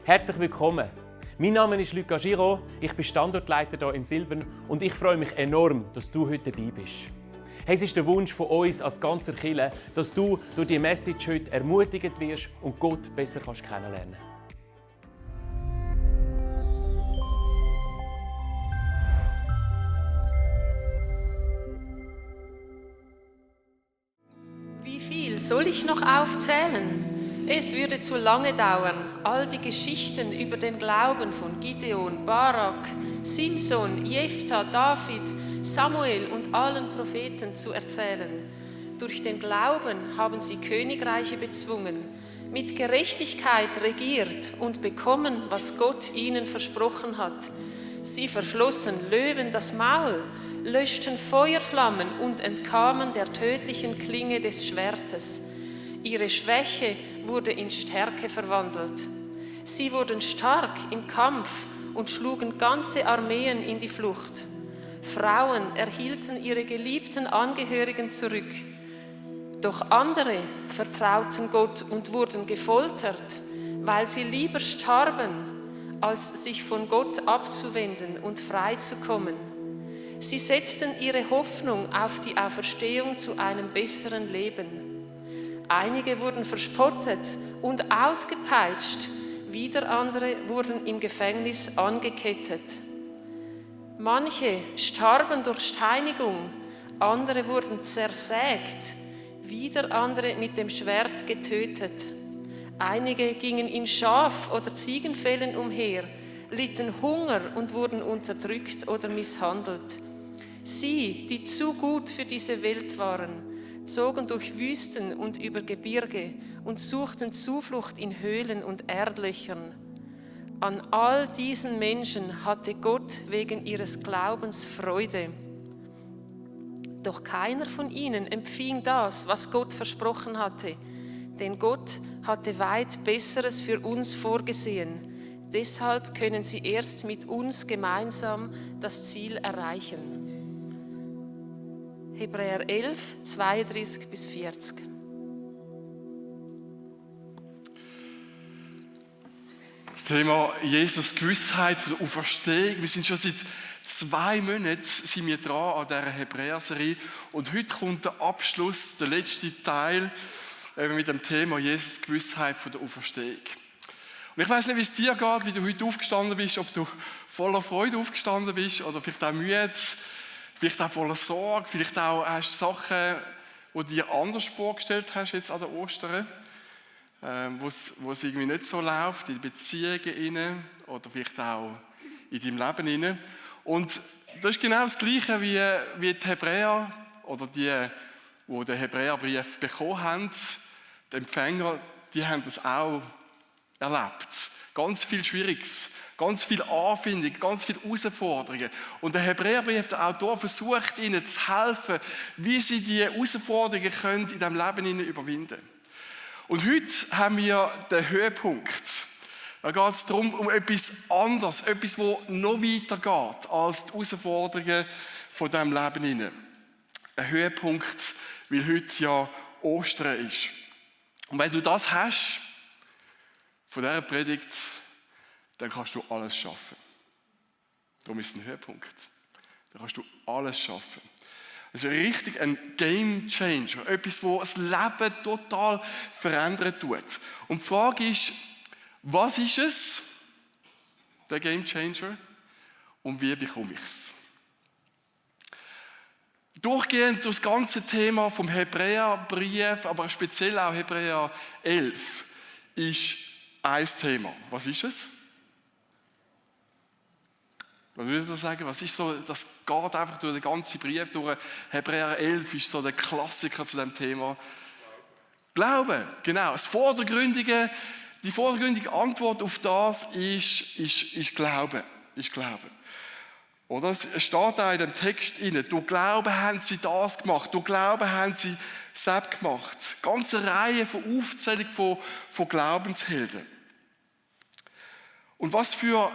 Herzlich willkommen. Mein Name ist Luca Giraud, ich bin Standortleiter hier in Silbern und ich freue mich enorm, dass du heute dabei bist. Hey, es ist der Wunsch von uns als ganzer Kirche, dass du durch diese Message heute ermutigt wirst und Gott besser kennenlernen kannst. Wie viel soll ich noch aufzählen? Es würde zu lange dauern, all die Geschichten über den Glauben von Gideon, Barak, Simson, Jephthah, David, Samuel und allen Propheten zu erzählen. Durch den Glauben haben sie Königreiche bezwungen, mit Gerechtigkeit regiert und bekommen, was Gott ihnen versprochen hat. Sie verschlossen Löwen das Maul, löschten Feuerflammen und entkamen der tödlichen Klinge des Schwertes. Ihre Schwäche wurde in Stärke verwandelt. Sie wurden stark im Kampf und schlugen ganze Armeen in die Flucht. Frauen erhielten ihre geliebten Angehörigen zurück. Doch andere vertrauten Gott und wurden gefoltert, weil sie lieber starben, als sich von Gott abzuwenden und frei zu kommen. Sie setzten ihre Hoffnung auf die Auferstehung zu einem besseren Leben. Einige wurden verspottet und ausgepeitscht, wieder andere wurden im Gefängnis angekettet. Manche starben durch Steinigung, andere wurden zersägt, wieder andere mit dem Schwert getötet. Einige gingen in Schaf- oder Ziegenfällen umher, litten Hunger und wurden unterdrückt oder misshandelt. Sie, die zu gut für diese Welt waren, zogen durch Wüsten und über Gebirge und suchten Zuflucht in Höhlen und Erdlöchern. An all diesen Menschen hatte Gott wegen ihres Glaubens Freude. Doch keiner von ihnen empfing das, was Gott versprochen hatte, denn Gott hatte weit Besseres für uns vorgesehen. Deshalb können sie erst mit uns gemeinsam das Ziel erreichen. Hebräer 11, 32-40. Das Thema Jesus Gewissheit von der Auferstehung. Wir sind schon seit 2 Monaten dran an dieser Hebräer-Serie und heute kommt der Abschluss, der letzte Teil mit dem Thema Jesus Gewissheit von der Auferstehung. Und ich weiss nicht, wie es dir geht, wie du heute aufgestanden bist, ob du voller Freude aufgestanden bist oder vielleicht auch müde, vielleicht auch voller Sorge, vielleicht auch hast du Sachen, die du dir anders vorgestellt hast jetzt an den Ostern, wo es irgendwie nicht so läuft, in Beziehungen oder vielleicht auch in deinem Leben hinein. Und das ist genau das Gleiche wie die Hebräer oder die den Hebräerbrief bekommen haben, die Empfänger, die haben das auch erlebt. Ganz viel Schwieriges, ganz viel Anfindung, ganz viele Herausforderungen. Und der Hebräerbrief, der Autor, versucht ihnen zu helfen, wie sie diese Herausforderungen können in diesem Leben überwinden können. Und heute haben wir den Höhepunkt. Da geht es darum, um etwas anderes, etwas, das noch weiter geht als die Herausforderungen von diesem Leben. Ein Höhepunkt, weil heute ja Ostern ist. Und wenn du das hast, von dieser Predigt, dann kannst du alles schaffen. Darum ist es ein Höhepunkt. Dann kannst du alles schaffen. Das ist richtig ein Game Changer, etwas, das das Leben total verändern tut. Und die Frage ist, was ist es, der Game Changer, und wie bekomme ich es? Durchgehend durch das ganze Thema vom Hebräerbrief, aber speziell auch Hebräer 11, ist ein Thema. Was ist es? Was würde ich sagen? Was ist so, das geht einfach durch den ganzen Brief durch. Hebräer 11 ist so der Klassiker zu diesem Thema. Glauben, genau. Die vordergründige Antwort auf das ist Glauben. Ist Glauben. Oder es steht auch in dem Text drin, durch Glauben haben sie das gemacht, durch Glauben haben sie das gemacht. Eine ganze Reihe von Aufzählungen von Glaubenshelden. Und was für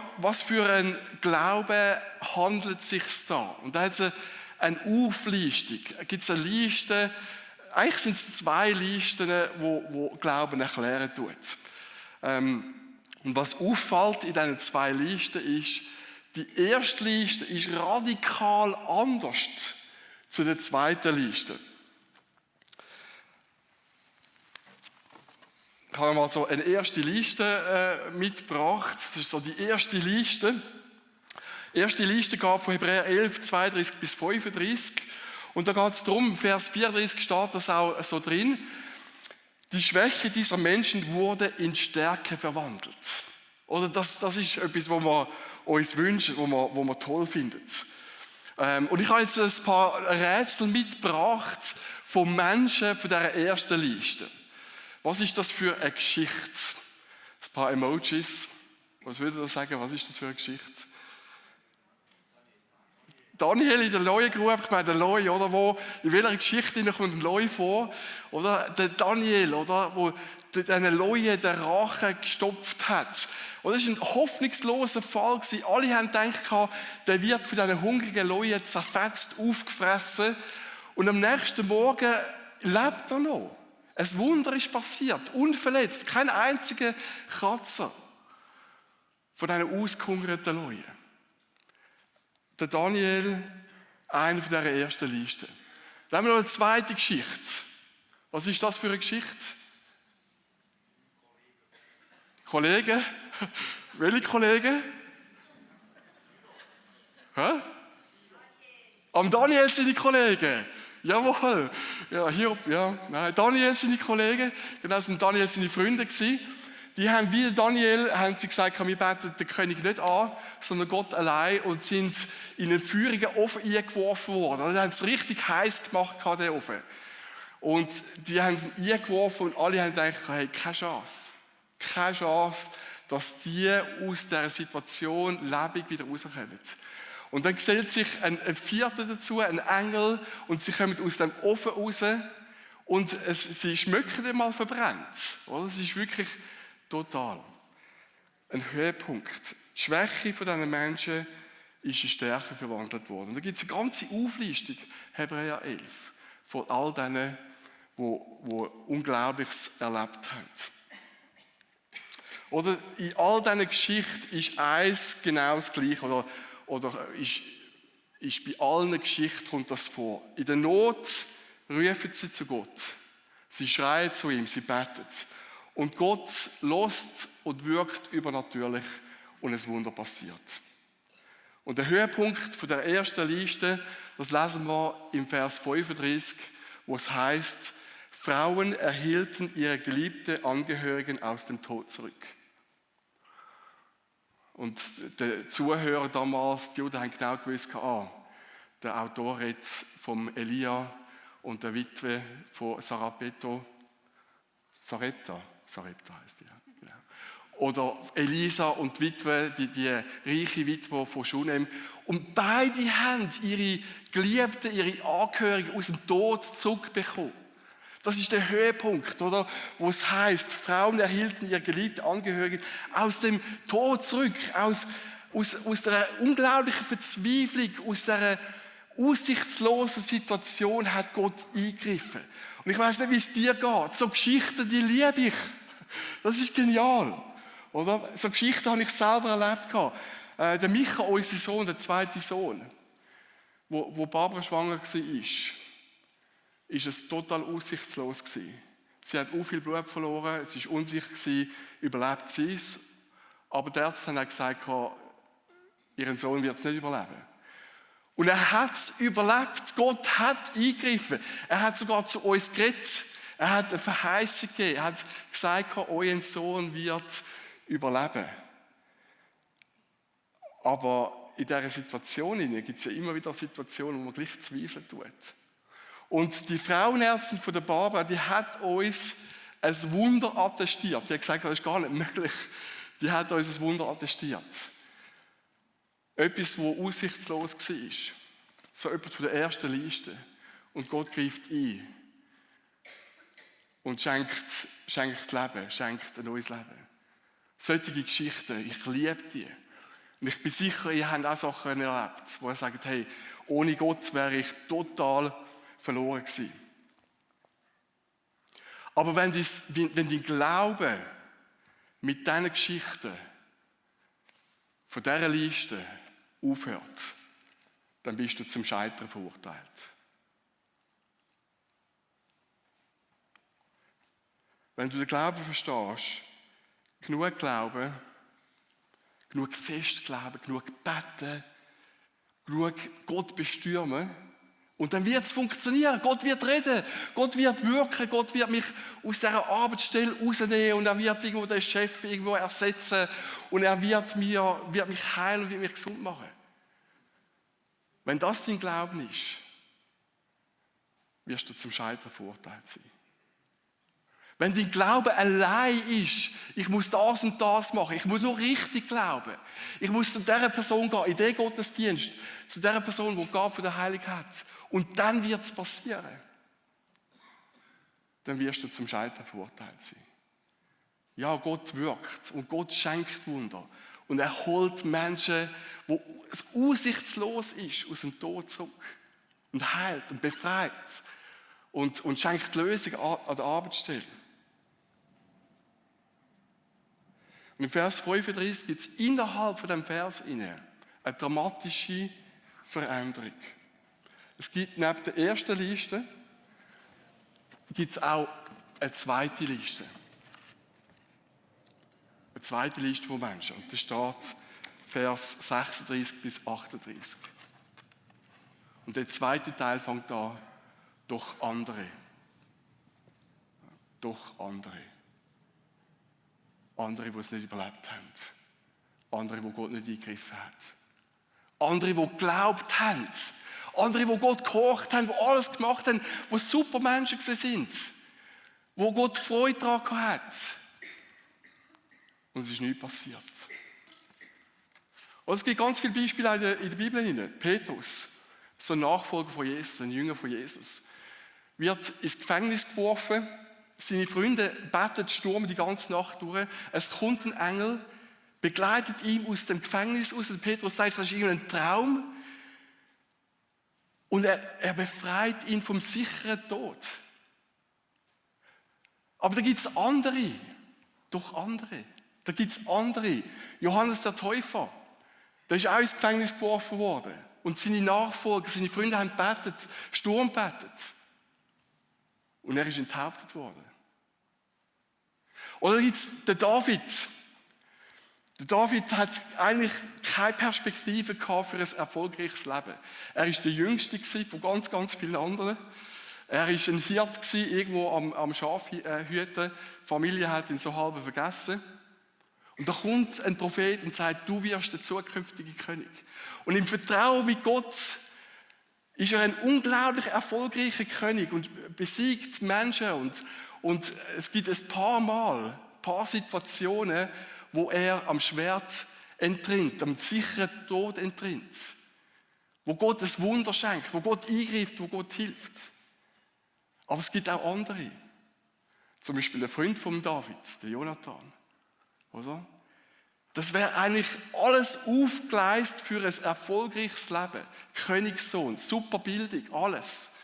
ein Glaube handelt es sich da? Und da hat es eine Auflistung. Da gibt es eine Liste, eigentlich sind es 2 Listen, wo Glauben erklären tut. Und was auffällt in diesen zwei Listen ist, die erste Liste ist radikal anders zu der zweiten Liste. Ich habe mal so eine erste Liste mitgebracht. Das ist so die erste Liste. Die erste Liste geht von Hebräer 11, 32 bis 35. Und da geht es darum, Vers 34 steht das auch so drin, die Schwäche dieser Menschen wurde in Stärke verwandelt. Oder das ist etwas, was wir uns wünschen, was wir toll finden. Und ich habe jetzt ein paar Rätsel mitgebracht von Menschen von dieser ersten Liste. Was ist das für eine Geschichte? Ein paar Emojis. Was würde das sagen? Was ist das für eine Geschichte? Daniel in der Leuengrube, ich meine der Leu, oder wo, in welcher Geschichte kommt ein Leu vor? Oder der Daniel, oder wo diesen Leuen den Rachen gestopft hat. Und das war ein hoffnungsloser Fall. Alle haben gedacht, der wird von diesen hungrigen Leuen zerfetzt, aufgefressen. Und am nächsten Morgen lebt er noch. Ein Wunder ist passiert, unverletzt, kein einziger Kratzer von diesen ausgehungerten Leuten. Der Daniel, einer von dieser ersten Liste. Dann haben wir noch eine zweite Geschichte. Was ist das für eine Geschichte? Kollegen? Welche Kollegen? Hä? Am Daniel sind die Kollegen. Jawohl. Ja, Hiob, ja. Nein, Daniel sind die Kollegen. Genau, das sind Daniel seine Freunde gewesen. Die haben wie Daniel haben sie gesagt, wir beten den König nicht an, sondern Gott allein und sind in einen feurigen Ofen eingeworfen worden. Die haben es richtig heiß gemacht, der Ofen. Und die haben es eingeworfen und alle haben gedacht, hey, keine Chance. Keine Chance, dass die aus dieser Situation lebendig wieder rauskommen. Und dann gesellt sich ein Vierter dazu, ein Engel, und sie kommen aus dem Ofen raus und sie schmecken einmal verbrannt. Oder? Es ist wirklich total ein Höhepunkt. Die Schwäche von diesen Menschen ist in Stärke verwandelt worden. Und da gibt es eine ganze Auflistung, Hebräer 11, von all denen, die Unglaubliches erlebt haben. Oder in all diesen Geschichten ist eins genau das Gleiche, oder ist bei allen Geschichten kommt das vor. In der Not rufen sie zu Gott. Sie schreien zu ihm, sie beten. Und Gott lässt und wirkt übernatürlich und ein Wunder passiert. Und der Höhepunkt von der ersten Liste, das lesen wir im Vers 35, wo es heißt: Frauen erhielten ihre geliebten Angehörigen aus dem Tod zurück. Und der Zuhörer damals, die Juden haben genau gewusst, der Autor redet vom Elia und der Witwe von Sarepta heißt die. Genau. Oder Elisa und die Witwe, die reiche Witwe von Schunem. Und beide haben ihre Geliebten, ihre Angehörigen aus dem Tod zurückbekommen. Das ist der Höhepunkt, oder? Wo es heißt, Frauen erhielten ihre geliebten Angehörigen aus dem Tod zurück, aus der unglaublichen Verzweiflung, aus der aussichtslosen Situation hat Gott eingegriffen. Und ich weiß nicht, wie es dir geht. So Geschichten, die liebe ich. Das ist genial. Oder? So Geschichten habe ich selber erlebt. Der Micha, unser Sohn, der zweite Sohn, wo Barbara schwanger war, ist es total aussichtslos gewesen. Sie hat auch viel Blut verloren, es war unsicher gewesen, überlebt sie es. Aber die Ärzte haben auch gesagt, ihren Sohn wird es nicht überleben. Und er hat es überlebt. Gott hat eingegriffen. Er hat sogar zu uns geredet. Er hat eine Verheißung gegeben. Er hat gesagt, euer Sohn wird überleben. Aber in dieser Situation gibt es ja immer wieder Situationen, wo man gleich zweifeln tut. Und die Frauenärztin von der Barbara, die hat uns ein Wunder attestiert. Die hat gesagt, das ist gar nicht möglich. Die hat uns ein Wunder attestiert. Etwas, das aussichtslos war. So etwas von der ersten Liste. Und Gott greift ein. Und schenkt Leben, schenkt ein neues Leben. Solche Geschichten, ich liebe die. Und ich bin sicher, ihr habt auch Sachen erlebt, wo ihr sagt, hey, ohne Gott wäre ich total verloren gewesen. Aber wenn dein Glaube mit diesen Geschichten von dieser Liste aufhört, dann bist du zum Scheitern verurteilt. Wenn du den Glauben verstehst, genug Glauben, genug fest glauben, genug beten, genug Gott bestürmen, und dann wird es funktionieren. Gott wird reden, Gott wird wirken, Gott wird mich aus dieser Arbeitsstelle rausnehmen und er wird irgendwo den Chef irgendwo ersetzen und er wird mich heilen und wird mich gesund machen. Wenn das dein Glauben ist, wirst du zum Scheitern verurteilt sein. Wenn dein Glaube allein ist, ich muss das und das machen, ich muss nur richtig glauben, ich muss zu dieser Person gehen, in den Gottesdienst, zu dieser Person, die die Gabe von der Heilung hat, und dann wird es passieren, dann wirst du zum Scheitern verurteilt sein. Ja, Gott wirkt und Gott schenkt Wunder und er holt Menschen, wo es aussichtslos ist, aus dem Tod zurück und heilt und befreit und schenkt Lösung an der Arbeitsstelle. Und im Vers 35 gibt es innerhalb von dem Vers eine dramatische Veränderung. Es gibt neben der ersten Liste gibt es auch eine zweite Liste. Eine zweite Liste von Menschen. Und da steht Vers 36 bis 38. Und der zweite Teil fängt an, doch andere. Doch andere. Andere, die es nicht überlebt haben. Andere, die Gott nicht eingegriffen hat. Andere, die geglaubt haben. Andere, die Gott gehorcht haben, die alles gemacht haben, die super Menschen sind. Wo Gott Freude daran hat. Und es ist nichts passiert. Und es gibt ganz viele Beispiele in der Bibel. Petrus, so ein Nachfolger von Jesus, ein Jünger von Jesus, wird ins Gefängnis geworfen. Seine Freunde beten Sturm die ganze Nacht durch. Es kommt ein Engel, begleitet ihn aus dem Gefängnis aus. Und Petrus sagt, das ist irgendein Traum. Und er befreit ihn vom sicheren Tod. Aber da gibt es andere. Doch andere. Da gibt es andere. Johannes der Täufer, der ist auch ins Gefängnis geworfen worden. Und seine Nachfolger, seine Freunde haben gebetet, Sturm gebetet. Und er ist enthauptet worden. Oder gibt es den David. Der David hat eigentlich keine Perspektive gehabt für ein erfolgreiches Leben. Er war der Jüngste von ganz, ganz vielen anderen. Er war ein Hirt irgendwo am Schafhüten. Die Familie hat ihn so halb vergessen. Und da kommt ein Prophet und sagt, du wirst der zukünftige König. Und im Vertrauen mit Gott ist er ein unglaublich erfolgreicher König und besiegt Menschen. Und es gibt ein paar Situationen, wo er am Schwert entrinnt, am sicheren Tod entrinnt. Wo Gott ein Wunder schenkt, wo Gott eingreift, wo Gott hilft. Aber es gibt auch andere. Zum Beispiel der Freund von David, der Jonathan. Oder? Das wäre eigentlich alles aufgeleistet für ein erfolgreiches Leben. Königssohn, super Bildung, alles.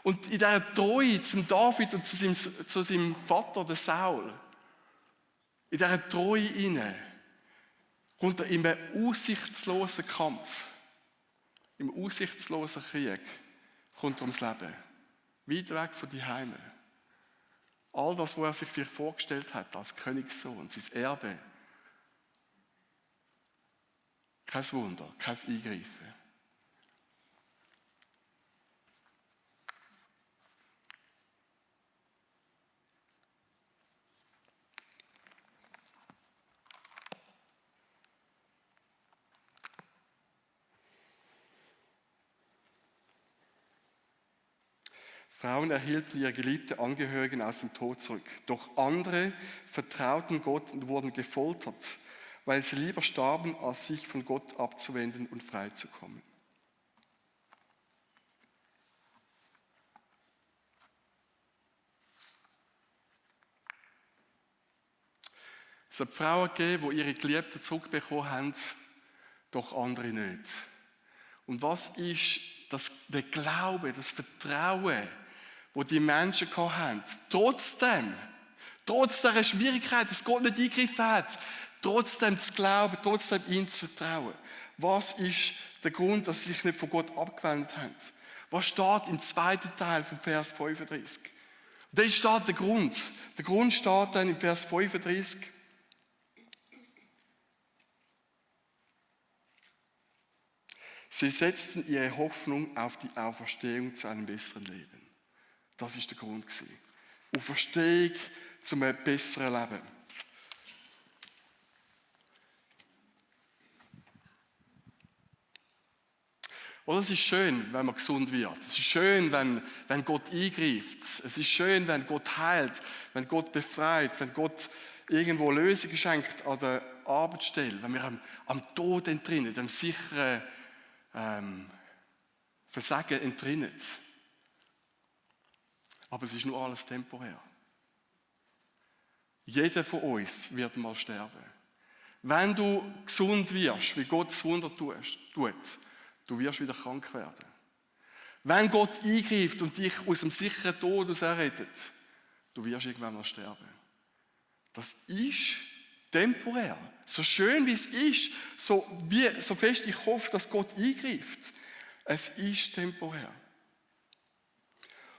Und in dieser Treue zum David und zu seinem Vater, der Saul, in dieser Treue inne kommt er in einem aussichtslosen Kampf, im aussichtslosen Krieg, kommt er ums Leben. Weit weg von die Heime. All das, was er sich vielleicht vorgestellt hat als Königssohn, sein Erbe. Kein Wunder, kein Eingreifen. Frauen erhielten ihre geliebten Angehörigen aus dem Tod zurück. Doch andere vertrauten Gott und wurden gefoltert, weil sie lieber starben, als sich von Gott abzuwenden und freizukommen. Es hat Frauen gegeben, die ihre Geliebten zurückbekommen haben, doch andere nicht. Und was ist der Glaube, das Vertrauen, wo die Menschen hatten, trotzdem trotz dieser Schwierigkeit, dass Gott nicht eingegriffen hat, trotzdem zu glauben, trotzdem ihm zu vertrauen. Was ist der Grund, dass sie sich nicht von Gott abgewendet haben? Was steht im zweiten Teil vom Vers 35? Und da steht der Grund. Der Grund steht dann im Vers 35. Sie setzten ihre Hoffnung auf die Auferstehung zu einem besseren Leben. Das ist der Grund gewesen. Auferstehung zu einem besseren Leben. Oder es ist schön, wenn man gesund wird. Es ist schön, wenn Gott eingreift. Es ist schön, wenn Gott heilt, wenn Gott befreit, wenn Gott irgendwo Lösungen schenkt an der Arbeitsstelle, wenn wir am Tod entrinnen, dem sicheren Versagen entrinnen. Aber es ist nur alles temporär. Jeder von uns wird mal sterben. Wenn du gesund wirst, wie Gott das Wunder tut, du wirst wieder krank werden. Wenn Gott eingreift und dich aus dem sicheren Tod rettet, du wirst irgendwann mal sterben. Das ist temporär. So schön wie es ist, so fest ich hoffe, dass Gott eingreift. Es ist temporär.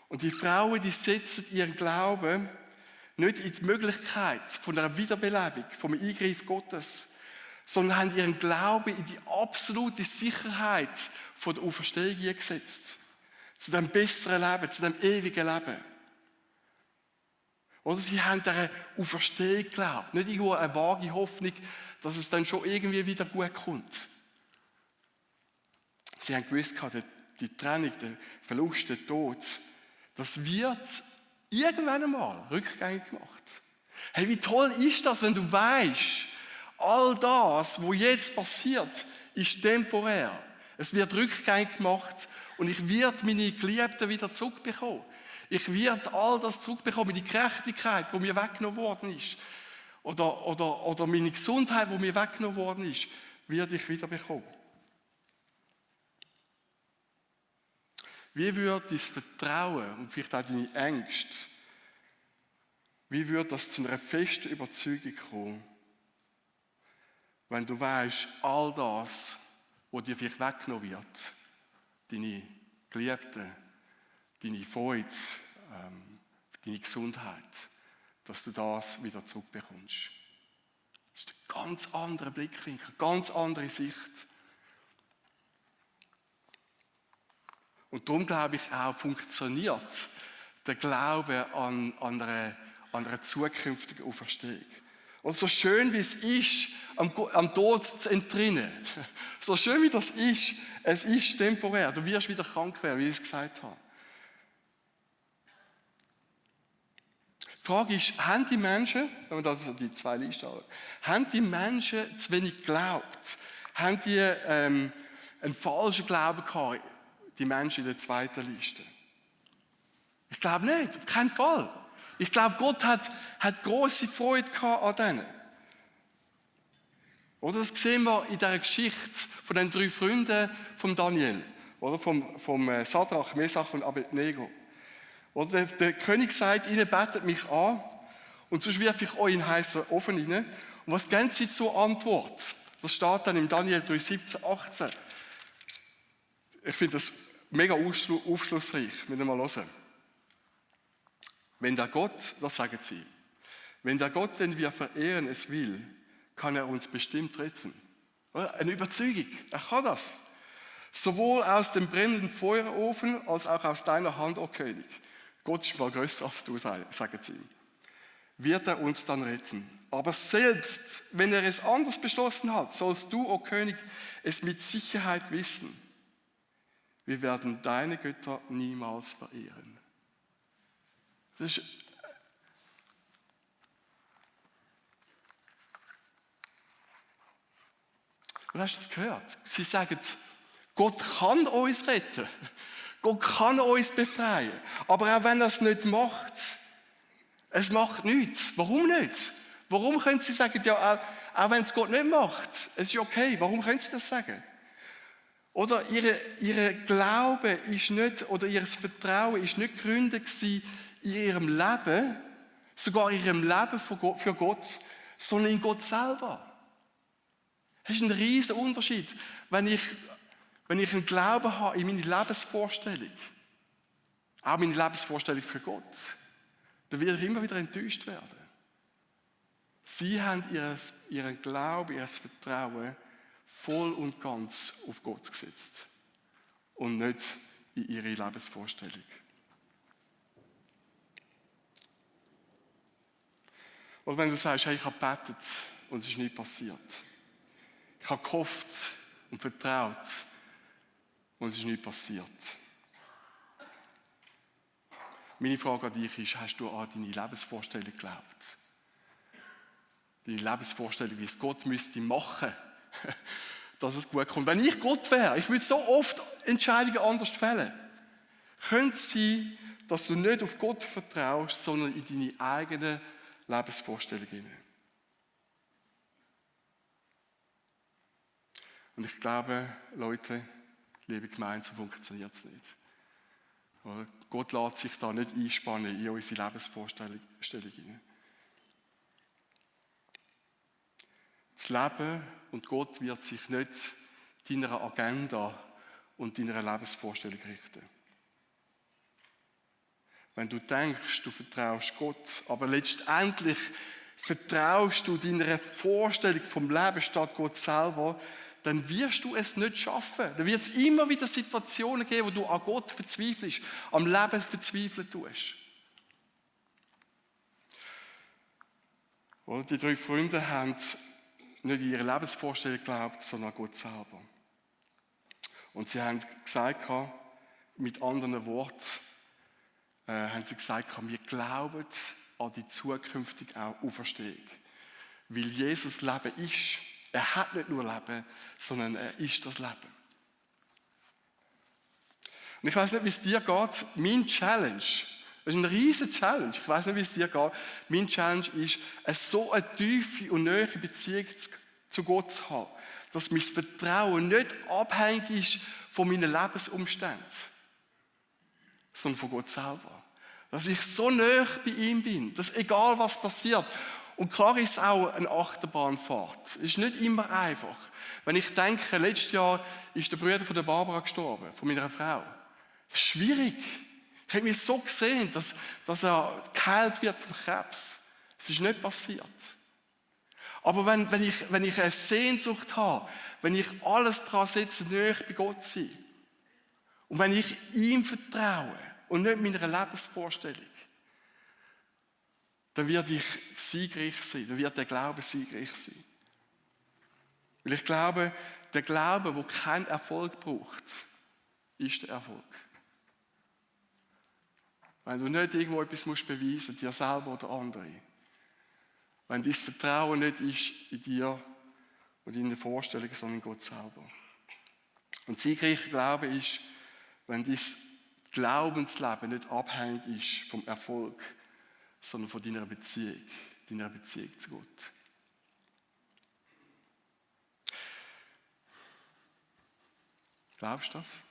Und die Frauen, die setzen ihren Glauben nicht in die Möglichkeit von einer Wiederbelebung, vom Eingriff Gottes, sondern haben ihren Glauben in die absolute Sicherheit von der Auferstehung gesetzt. Zu dem besseren Leben, zu dem ewigen Leben. Oder sie haben dieser Auferstehung geglaubt. Nicht irgendwo eine vage Hoffnung, dass es dann schon irgendwie wieder gut kommt. Sie haben gewusst, die Trennung, der Verlust, der Tod, das wird irgendwann einmal rückgängig gemacht. Hey, wie toll ist das, wenn du weißt, all das, was jetzt passiert, ist temporär. Es wird rückgängig gemacht und ich werde meine Geliebten wieder zurückbekommen. Ich werde all das zurückbekommen, die Gerechtigkeit, die mir weggenommen worden ist. Oder meine Gesundheit, die mir weggenommen worden ist, werde ich wieder bekommen. Wie würde dein Vertrauen und vielleicht auch deine Ängste, wie würde das zu einer festen Überzeugung kommen, wenn du weißt, all das, was dir vielleicht weggenommen wird, deine Geliebten, deine Freude, deine Gesundheit, dass du das wieder zurückbekommst. Das ist ein ganz anderer Blickwinkel, eine ganz andere Sicht. Und darum glaube ich auch, funktioniert der Glaube an einer zukünftigen Auferstehung. Und so schön wie es ist, am Tod zu entrinnen, so schön wie das ist, es ist temporär. Du wirst wieder krank werden, wie ich es gesagt habe. Die Frage ist, haben die Menschen, wenn wir da so die zwei Listen anschauen, haben die Menschen zu wenig geglaubt? Haben die einen falschen Glauben gehabt, die Menschen in der zweiten Liste? Ich glaube nicht, auf keinen Fall. Ich glaube, Gott hat grosse Freude gehabt an denen. Oder das sehen wir in dieser Geschichte von den 3 Freunden von Daniel, oder vom Sadrach, Mesach und Abednego. Oder der König sagt ihnen, betet mich an und sonst wirf ich euch in einen heißen Ofen rein. Und was geben sie zur Antwort? Das steht dann im Daniel 3, 17, 18. Ich finde das mega aufschlussreich. Mit mal hören. Wenn der Gott, das sagen sie, wenn der Gott, den wir verehren, es will, kann er uns bestimmt retten. Eine Überzeugung, er kann das. Sowohl aus dem brennenden Feuerofen als auch aus deiner Hand, o König. Gott ist mal grösser als du, sagen sie ihm. Wird er uns dann retten. Aber selbst wenn er es anders beschlossen hat, sollst du, o König, es mit Sicherheit wissen. Wir werden deine Götter niemals verehren. Das ist du hast es gehört. Sie sagen, Gott kann uns retten. Gott kann uns befreien. Aber auch wenn er es nicht macht, es macht nichts. Warum nicht? Warum können sie sagen, ja, auch wenn es Gott nicht macht, es ist okay. Warum können sie das sagen? Oder ihre Glaube ist nicht, oder ihr Vertrauen ist nicht gegründet in ihrem Leben, sogar in ihrem Leben für Gott, sondern in Gott selber. Das ist ein riesiger Unterschied, wenn ich einen Glauben habe in meine Lebensvorstellung, auch meine Lebensvorstellung für Gott, dann werde ich immer wieder enttäuscht werden. Sie haben ihren Glauben, ihr Vertrauen voll und ganz auf Gott gesetzt und nicht in ihre Lebensvorstellung. Oder wenn du sagst, hey, ich habe gebetet und es ist nichts passiert. Ich habe gehofft und vertraut und es ist nichts passiert. Meine Frage an dich ist, hast du an deine Lebensvorstellung geglaubt? Deine Lebensvorstellung, wie es Gott müsste machen, dass es gut kommt. Wenn ich Gott wäre, ich würde so oft Entscheidungen anders fällen. Könnte es sein, dass du nicht auf Gott vertraust, sondern in deine eigene Lebensvorstellung hinein. Und ich glaube, Leute, liebe Gemeinde, so funktioniert es nicht. Gott lässt sich da nicht einspannen in unsere Lebensvorstellung hinein. Das Leben und Gott wird sich nicht deiner Agenda und deiner Lebensvorstellung richten. Wenn du denkst, du vertraust Gott, aber letztendlich vertraust du deiner Vorstellung vom Leben statt Gott selber, dann wirst du es nicht schaffen. Dann wird es immer wieder Situationen geben, wo du an Gott verzweifelst, am Leben verzweifeln tust. Die 3 Freunde haben nicht in ihre Lebensvorstellung geglaubt, sondern an Gott selber. Und sie haben gesagt, mit anderen Worten, haben sie gesagt, wir glauben an die zukünftige Auferstehung. Weil Jesus Leben ist. Er hat nicht nur Leben, sondern er ist das Leben. Und ich weiß nicht, wie es dir geht. Mein Challenge, das ist eine riesige Challenge. Ich weiß nicht, wie es dir geht. Mein Challenge ist, so eine tiefe und nahe Beziehung zu Gott zu haben, dass mein Vertrauen nicht abhängig ist von meinen Lebensumständen, sondern von Gott selber. Dass ich so nahe bei ihm bin, dass egal was passiert. Und klar ist es auch eine Achterbahnfahrt. Es ist nicht immer einfach. Wenn ich denke, letztes Jahr ist der Bruder von der Barbara gestorben, von meiner Frau. Das ist schwierig. Ich habe mich so gesehen, dass er geheilt wird vom Krebs. Es ist nicht passiert. Aber wenn ich eine Sehnsucht habe, wenn ich alles daran setze, nahe bei Gott zu sein, und wenn ich ihm vertraue und nicht meiner Lebensvorstellung, dann werde ich siegreich sein, dann wird der Glaube siegreich sein. Weil ich glaube, der Glaube, der keinen Erfolg braucht, ist der Erfolg. Wenn du nicht irgendwo etwas beweisen musst, dir selber oder andere. Wenn dein Vertrauen nicht ist in dir und in deine Vorstellungen, sondern in Gott selber. Und siegreicher Glaube ist, wenn dein Glaubensleben nicht abhängig ist vom Erfolg, sondern von deiner Beziehung zu Gott. Glaubst du das?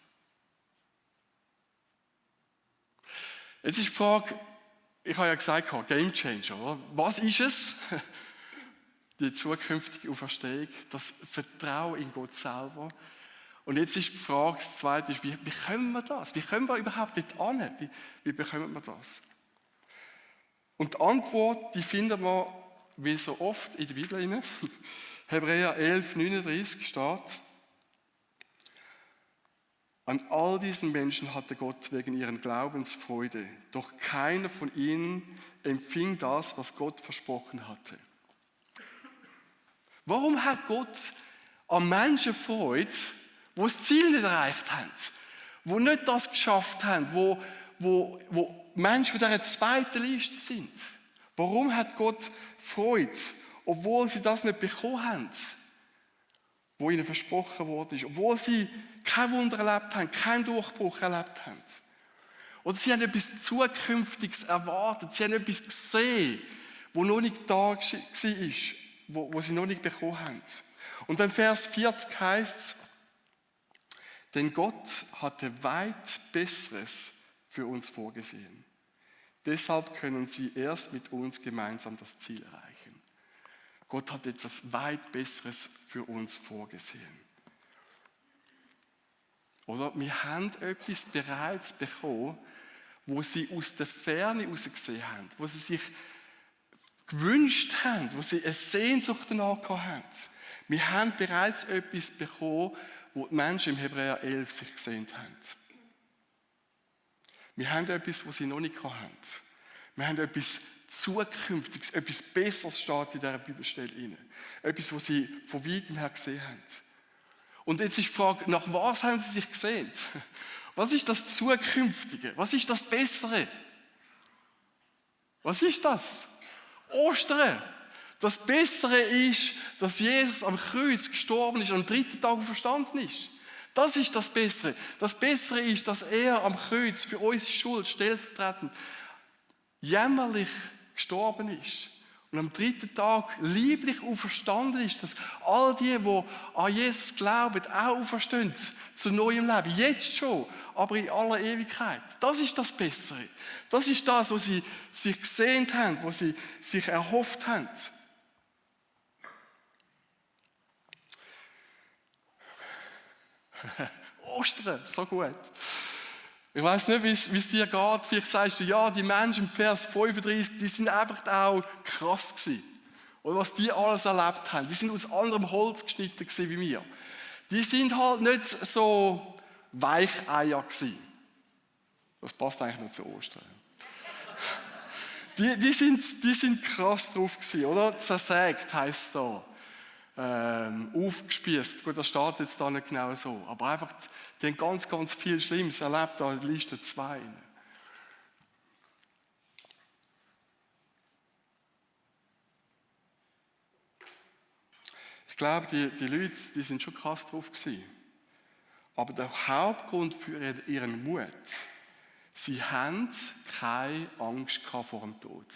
Jetzt ist die Frage, ich habe ja gesagt, Game Changer, oder? Was ist es? Die zukünftige Auferstehung, das Vertrauen in Gott selber. Und jetzt ist die Frage, das Zweite ist, wie können wir das? Wie können wir überhaupt dort hin? Wie bekommen wir das? Und die Antwort, die finden wir, wie so oft in der Bibel, Hebräer 11, 39 steht, an all diesen Menschen hatte Gott wegen ihren Glaubens Freude, doch keiner von ihnen empfing das, was Gott versprochen hatte. Warum hat Gott an Menschen Freude, die das Ziel nicht erreicht haben, die nicht das geschafft haben, wo Menschen von dieser zweiten Liste sind? Warum hat Gott Freude, obwohl sie das nicht bekommen haben, wo ihnen versprochen worden ist, obwohl sie kein Wunder erlebt haben, keinen Durchbruch erlebt haben? Oder sie haben etwas Zukünftiges erwartet, sie haben etwas gesehen, wo noch nicht da war, wo sie noch nicht bekommen haben. Und dann Vers 40 heißt es, denn Gott hatte weit Besseres für uns vorgesehen. Deshalb können sie erst mit uns gemeinsam das Ziel erreichen. Gott hat etwas weit Besseres für uns vorgesehen. Oder wir haben etwas bereits bekommen, wo sie aus der Ferne herausgesehen haben, wo sie sich gewünscht haben, wo sie eine Sehnsucht danach haben. Wir haben bereits etwas bekommen, wo die Menschen im Hebräer 11 sich gesehnt haben. Wir haben etwas, was sie noch nicht haben. Wir haben etwas Zukünftiges, etwas Besseres steht in dieser Bibelstelle drin. Etwas, was sie von weitem her gesehen haben. Und jetzt ist die Frage, nach was haben sie sich gesehnt? Was ist das Zukünftige? Was ist das Bessere? Was ist das? Ostern. Das Bessere ist, dass Jesus am Kreuz gestorben ist und am 3. Tag verstanden ist. Das ist das Bessere. Das Bessere ist, dass er am Kreuz für unsere Schuld stellvertretend jämmerlich gestorben ist. Und am 3. Tag lieblich auferstanden ist, dass all die an Jesus glauben, auch auferstehen zu neuem Leben. Jetzt schon, aber in aller Ewigkeit. Das ist das Bessere. Das ist das, was sie sich gesehnt haben, was sie sich erhofft haben. Ostern, so gut. Ich weiss nicht, wie es dir geht. Vielleicht sagst du, ja, die Menschen im Vers 35, die sind einfach auch krass gewesen. Oder was die alles erlebt haben. Die sind aus anderem Holz geschnitten gewesen wie wir. Die sind halt nicht so Weicheier gewesen. Das passt eigentlich nicht zu Ostern. Die sind krass drauf gewesen, oder? Zersägt heisst es da. Aufgespießt. Gut, das steht jetzt da nicht genau so. Aber einfach, die haben ganz, ganz viel Schlimmes erlebt, da in Liste 2. Ich glaube, die Leute, die sind schon krass drauf gewesen. Aber der Hauptgrund für ihren Mut, sie haben keine Angst vor dem Tod.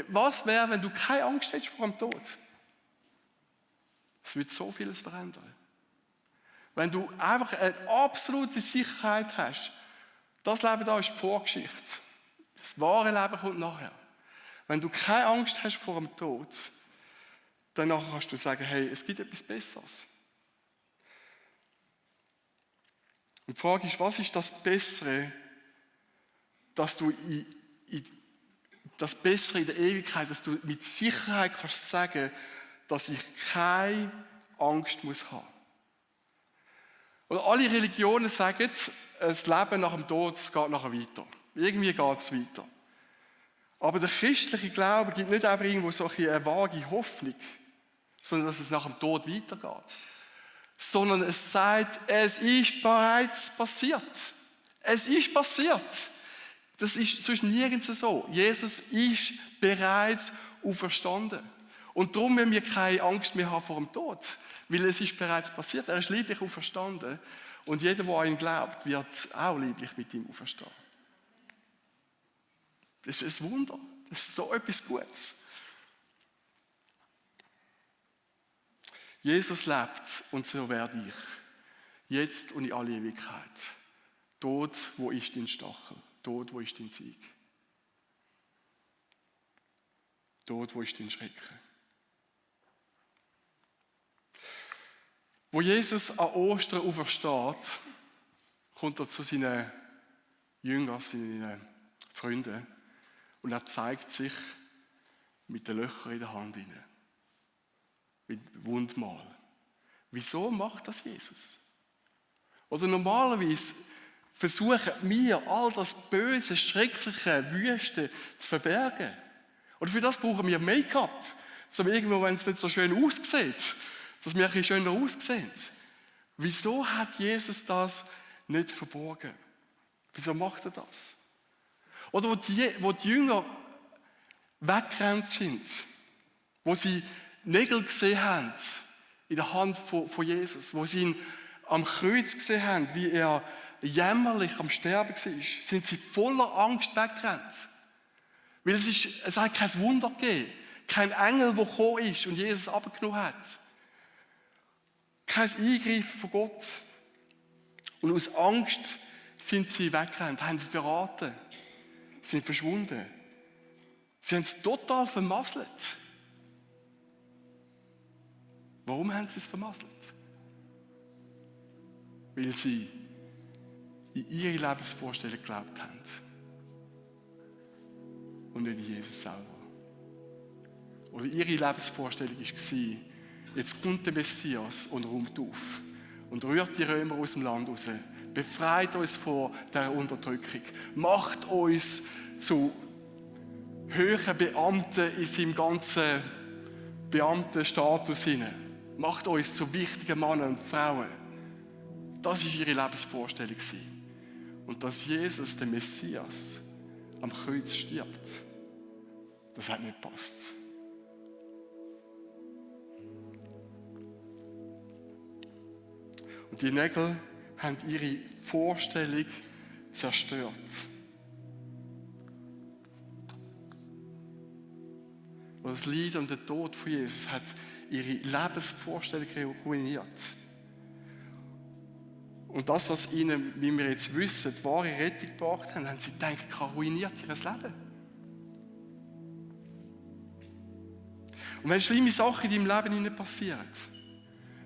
Was wäre, wenn du keine Angst hättest vor dem Tod? Es wird so vieles verändern. Wenn du einfach eine absolute Sicherheit hast, das Leben da ist die Vorgeschichte. Das wahre Leben kommt nachher. Wenn du keine Angst hast vor dem Tod, dann kannst du sagen, hey, es gibt etwas Besseres. Und die Frage ist, was ist das Bessere, dass du das Bessere in der Ewigkeit, dass du mit Sicherheit kannst sagen, dass ich keine Angst muss haben. Oder alle Religionen sagen, das Leben nach dem Tod, es geht nachher weiter. Irgendwie geht es weiter. Aber der christliche Glaube gibt nicht einfach irgendwo so eine vage Hoffnung, sondern dass es nach dem Tod weitergeht. Sondern es sagt, es ist bereits passiert. Es ist passiert. Das ist sonst nirgends so. Jesus ist bereits auferstanden. Und darum müssen wir keine Angst mehr haben vor dem Tod, weil es ist bereits passiert. Er ist lieblich auferstanden und jeder, der an ihn glaubt, wird auch lieblich mit ihm auferstehen. Das ist ein Wunder. Das ist so etwas Gutes. Jesus lebt und so werde ich. Jetzt und in alle Ewigkeit. Tod, wo ist dein Stachel? Tod, wo ist dein Sieg? Tod, wo ist dein Schrecken? Wo Jesus an Ostern aufersteht, kommt er zu seinen Jüngern, seinen Freunden und er zeigt sich mit den Löchern in der Hand hinein. Mit Wundmal. Wieso macht das Jesus? Oder normalerweise versuchen wir, all das Böse, Schreckliche, Wüste zu verbergen. Und für das brauchen wir Make-up, um irgendwo, wenn es nicht so schön aussieht, dass wir ein bisschen schöner aussehen. Wieso hat Jesus das nicht verborgen? Wieso macht er das? Oder wo die Jünger weggerannt sind, wo sie Nägel gesehen haben in der Hand von Jesus, wo sie ihn am Kreuz gesehen haben, wie er jämmerlich am Sterben war, sind sie voller Angst weggerannt. Weil es hat kein Wunder gegeben, kein Engel, der gekommen ist und Jesus abgenommen hat. Kein Eingreifen von Gott. Und aus Angst sind sie weggerannt, haben verraten. sind verschwunden. Sie haben es total vermasselt. Warum haben sie es vermasselt? Weil sie in ihre Lebensvorstellung geglaubt haben. Und nicht in Jesus selber. Oder ihre Lebensvorstellung war, jetzt kommt der Messias und räumt auf. Und rührt die Römer aus dem Land raus. Befreit uns vor dieser Unterdrückung. Macht uns zu höheren Beamten in seinem ganzen Beamtenstatus hinein. Macht uns zu wichtigen Männern und Frauen. Das war ihre Lebensvorstellung. Und dass Jesus, der Messias, am Kreuz stirbt, das hat nicht gepasst. Und die Nägel haben ihre Vorstellung zerstört. Und das Leid und der Tod von Jesus hat ihre Lebensvorstellung ruiniert. Und das, was ihnen, wie wir jetzt wissen, die wahre Rettung gebracht haben, haben sie gedacht, ruiniert ihr Leben. Und wenn schlimme Sachen in deinem Leben passieren,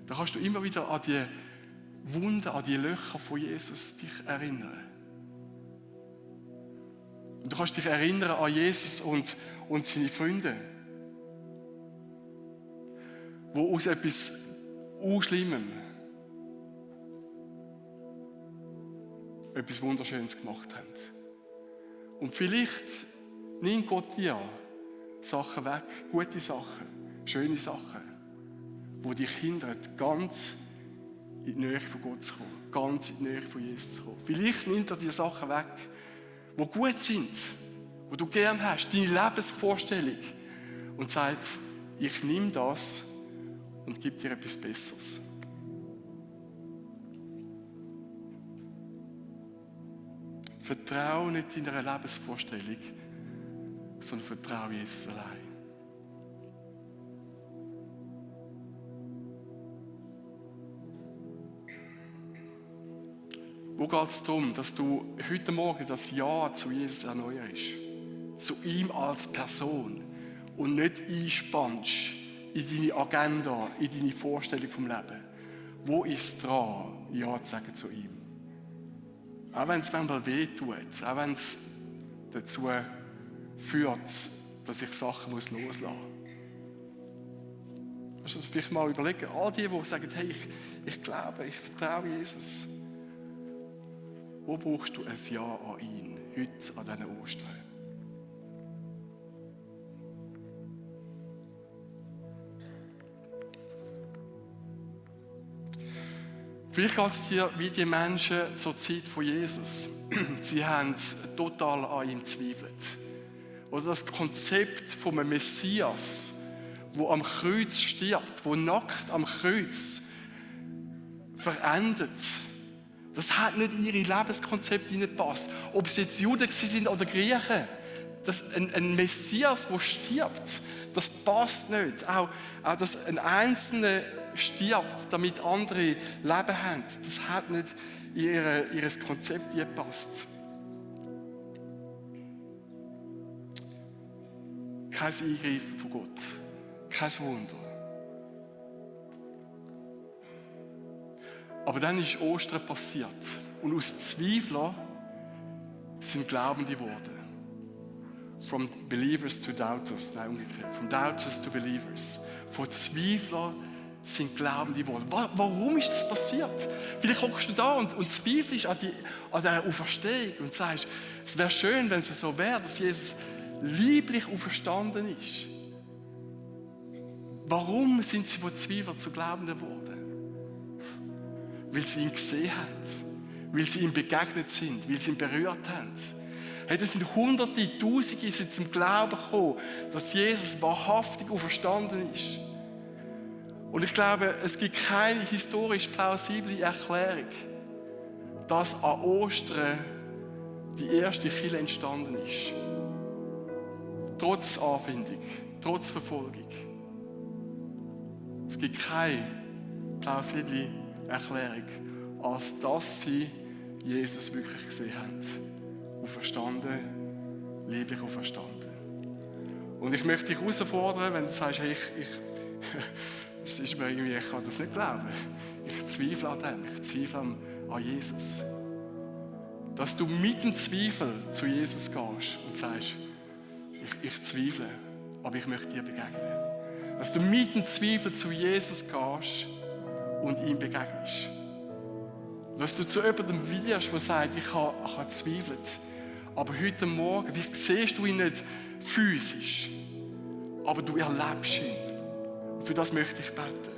dann kannst du immer wieder an die Wunden, an die Löcher von Jesus dich erinnern. Und du kannst dich erinnern an Jesus und seine Freunde, die aus etwas Unschlimmem etwas Wunderschönes gemacht haben. Und vielleicht nimmt Gott dir Sachen weg, gute Sachen, schöne Sachen, die dich hindern, ganz in die Nähe von Gott zu kommen, ganz in die Nähe von Jesus zu kommen. Vielleicht nimmt er dir Sachen weg, die gut sind, die du gern hast, deine Lebensvorstellung, und sagt, ich nehme das und gebe dir etwas Besseres. Vertraue nicht deiner Lebensvorstellung, sondern vertraue Jesus allein. Wo geht es darum, dass du heute Morgen das Ja zu Jesus erneuerst? Zu ihm als Person und nicht einspannst in deine Agenda, in deine Vorstellung vom Leben. Wo ist dran, Ja zu sagen zu ihm? Auch wenn es manchmal wehtut, auch wenn es dazu führt, dass ich Sachen loslassen muss. Kannst du das vielleicht mal überlegen? All die sagen, hey, ich glaube, ich vertraue Jesus. Wo brauchst du ein Ja an ihn, heute an diesen Ostern? Vielleicht geht es dir wie die Menschen zur Zeit von Jesus. Sie haben total an ihm gezweifelt. Oder das Konzept von einem Messias, der am Kreuz stirbt, der nackt am Kreuz verendet, das hat nicht in ihre Lebenskonzept hineingepasst. Ob es jetzt Juden sind oder Griechen, ein Messias, der stirbt, das passt nicht. Auch dass ein Einzelner stirbt, damit andere Leben haben, das hat nicht in ihr Konzept gepasst. Kein Eingreifen von Gott, kein Wunder. Aber dann ist Ostern passiert und aus Zweiflern sind Glaubende geworden. From believers to doubters, nein, umgekehrt. From doubters to believers. Von Zweiflern sind Glaubende geworden. Warum ist das passiert? Vielleicht hockst du da und zweifelst an dieser Auferstehung und sagst, es wäre schön, wenn es so wäre, dass Jesus lieblich auferstanden ist. Warum sind sie von Zweiflern zu Glaubenden geworden? Weil sie ihn gesehen haben, weil sie ihm begegnet sind, weil sie ihn berührt haben. Hey, das sind Hunderte, Tausende sind zum Glauben gekommen, dass Jesus wahrhaftig auferstanden ist. Und ich glaube, es gibt keine historisch plausible Erklärung, dass an Ostern die erste Kirche entstanden ist. Trotz Anfindung, trotz Verfolgung. Es gibt keine plausible Erklärung, als dass sie Jesus wirklich gesehen haben. Auferstanden lieblich auferstanden. Und ich möchte dich herausfordern, wenn du sagst, hey, es ist mir irgendwie, ich kann das nicht glauben. Ich zweifle an dem, ich zweifle an Jesus. Dass du mit dem Zweifel zu Jesus gehst und sagst, ich zweifle, aber ich möchte dir begegnen. Dass du mit dem Zweifel zu Jesus gehst und ihm begegnest. Dass du zu jemandem wirst, der sagt, ich habe gezweifelt. Aber heute Morgen, wie siehst du ihn nicht physisch, aber du erlebst ihn. Und für das möchte ich beten.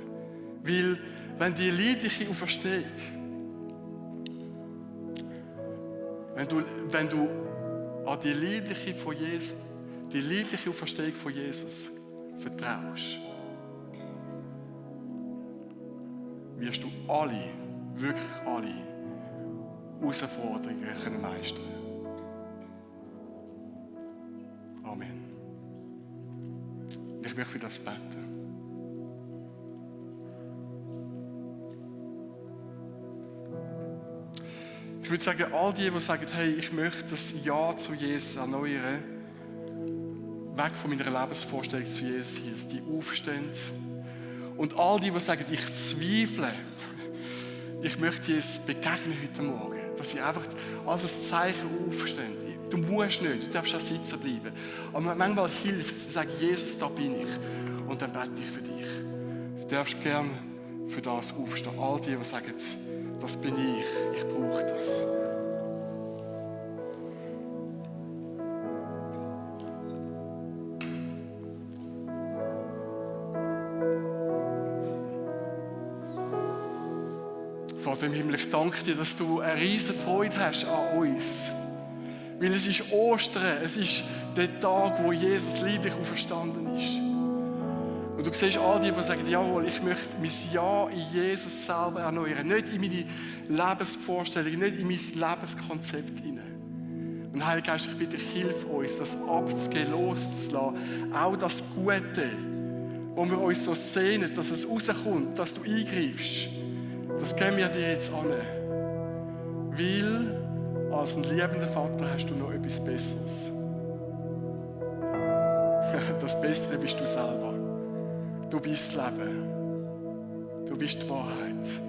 Weil, wenn die liebliche Auferstehung, wenn du an die liebliche Auferstehung von Jesus vertraust, wirst du alle, wirklich alle Herausforderungen können meistern. Amen. Ich möchte für das beten. Ich würde sagen, all die sagen, hey, ich möchte das Ja zu Jesus erneuern, weg von meiner Lebensvorstellung zu Jesus hier, dass die aufstehen. Und all die sagen, ich zweifle, ich möchte Jesus begegnen heute Morgen, dass sie einfach als ein Zeichen aufstehen. Du musst nicht, du darfst auch sitzen bleiben. Aber manchmal hilft es, zu sagen, Jesus, da bin ich. Und dann bete ich für dich. Du darfst gerne für das aufstehen. All die sagen, das bin ich brauche das. Vater im Himmel, ich danke dir, dass du eine riesige Freude hast an uns. Weil es ist Ostern, es ist der Tag, wo Jesus lieblich auferstanden ist. Und du siehst all die sagen, jawohl, ich möchte mein Ja in Jesus selber erneuern. Nicht in meine Lebensvorstellung, nicht in mein Lebenskonzept hinein. Und Heiliger Geist, ich bitte dich, hilf uns, das abzugeben, loszulassen. Auch das Gute, wo wir uns so sehnen, dass es rauskommt, dass du eingreifst. Das geben wir dir jetzt an. Weil als ein liebender Vater hast du noch etwas Besseres. Das Bessere bist du selber. Du bist das Leben. Du bist die Wahrheit.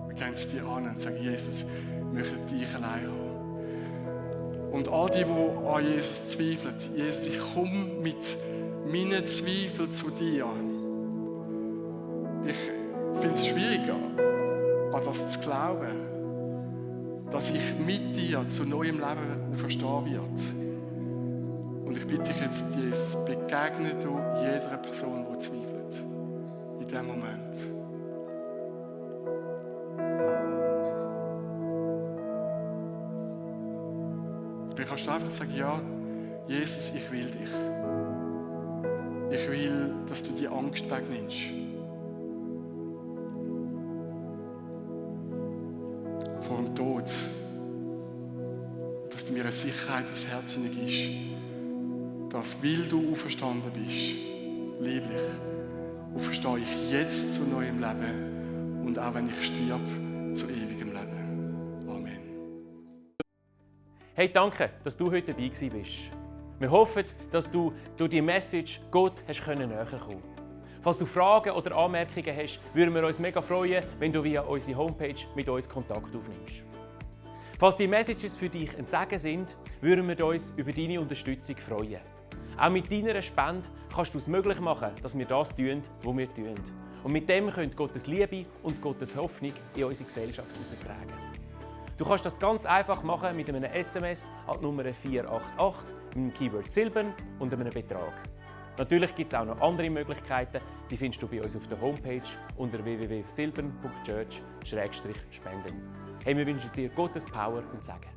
Wir gehen es dir an und sagen, Jesus, wir möchten dich allein haben. Und all die an Jesus zweifeln, Jesus, ich komme mit meinen Zweifeln zu dir. Ich finde es schwieriger, an das zu glauben, dass ich mit dir zu neuem Leben auferstehen werde. Und ich bitte dich jetzt, Jesus, begegne du jeder Person, die zweifelt. In diesem Moment. Dann kannst du einfach sagen, ja, Jesus, ich will dich. Ich will, dass du die Angst wegnimmst. Vor dem Tod. Dass du mir eine Sicherheit ins Herz hineingibst. Dass, weil du auferstanden bist, lieblich, auferstehe ich jetzt zu neuem Leben und auch wenn ich stirb, zu ewigem Leben. Amen. Hey, danke, dass du heute dabei bist. Wir hoffen, dass du durch die Message Gott näher kommen konntest. Falls du Fragen oder Anmerkungen hast, würden wir uns mega freuen, wenn du via unsere Homepage mit uns Kontakt aufnimmst. Falls die Messages für dich ein Segen sind, würden wir uns über deine Unterstützung freuen. Auch mit deiner Spende kannst du es möglich machen, dass wir das tun, was wir tun. Und mit dem könnt Gottes Liebe und Gottes Hoffnung in unsere Gesellschaft heraustragen. Du kannst das ganz einfach machen mit einem SMS an die Nummer 488 mit dem Keyword Silbern und einem Betrag. Natürlich gibt es auch noch andere Möglichkeiten, die findest du bei uns auf der Homepage unter www.silbern.church/spenden. Hey, wir wünschen dir Gottes Power und Segen.